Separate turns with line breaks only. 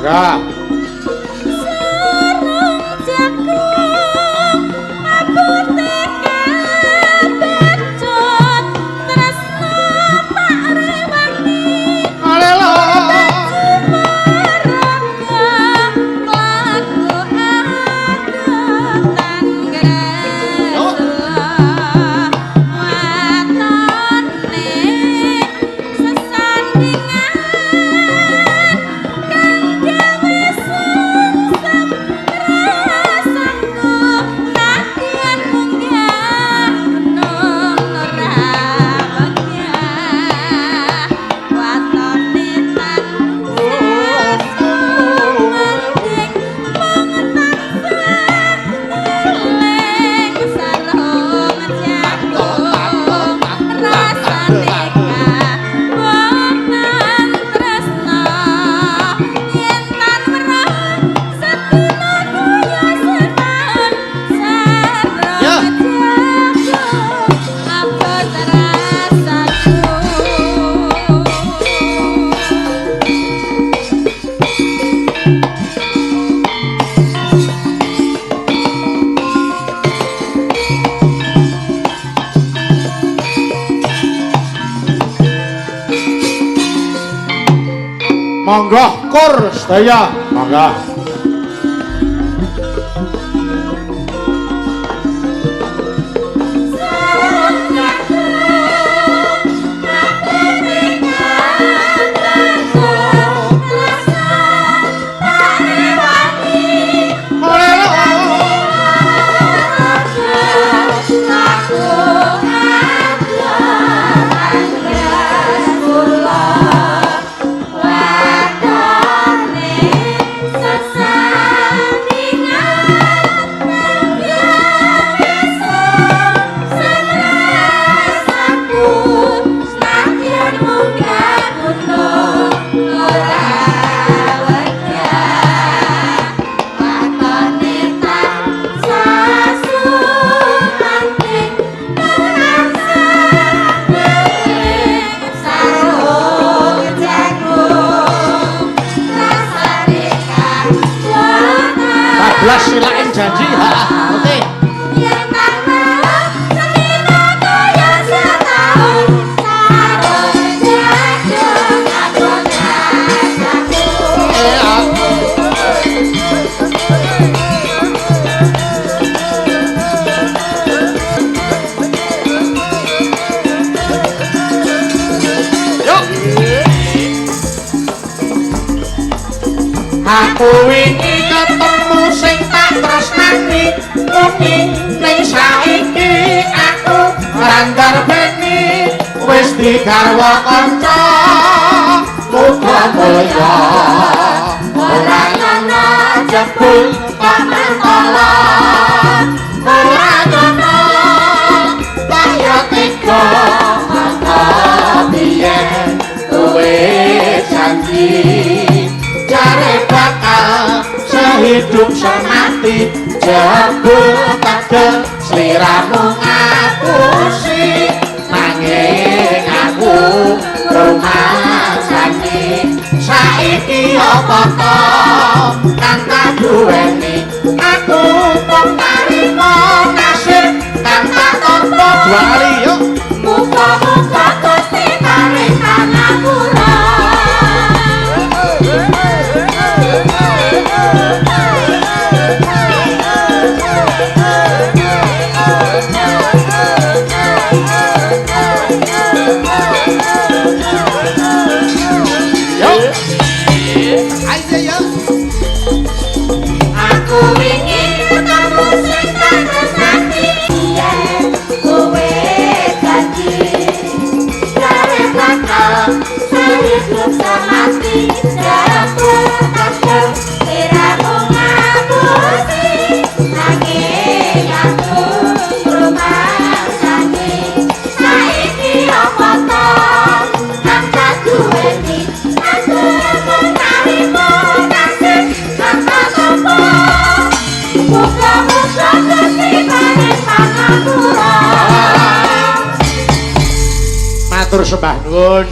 Mangga.
Sarung jagung abote kebecut tresno tak rewangi
Alelo.
Maraga mlaku adotan gresula watone sesandingan kang gawe sungsem rasaku nadyan munggah gunung ora wegah watone tansah sumandhing mung tansah eling sarung jagung rasane kabonan tresna yen tan weruh sedina kaya setaun sarung jagung abot rasaku.
Monggo kur sedaya. Monggo.
Sarung jagung abote kabecut tresna tak rewangi.
Alelo.
Aku adotan gresula watone sesandingan kang gawe sungsem rasaku nadyan munggah gunung ora wegah watone tansah sumandhing mung tansah eling sarung jagung rasane kabonan
Bablas silain janji. Ha, ngerti.
yen tan weruh sedina kaya setaun sarung jagung abot rasaku.
Yuk. Aku wingi ketemu sing tak tresnani muni ning saiki aku randarbeni wis digarwa kanca muga mulya ora nyono jebul kok mentala ora nyono kaya tega mangka biyen kowe janji jare bakal sehidup semati jebul kadel sliramu ngapusi nanging aku rumangsani saiki apa to kang tak duweni aku mung narima nasib kang tak tampa. Dua kali yuk.
Muga-muga Gusti paring pangapura.
Yuk. Ayo yuk.
Aku wingi ketemu sing tak tresnani yen kowe janji jare bakal sehidup semati jebul kadung sliramu ngapusi nanging aku rumangsani saiki apa to kang tak duweni aku mung narima nasib kang tak tampa muga-muga Gusti paring pangapura.
Matur sembah nuwun.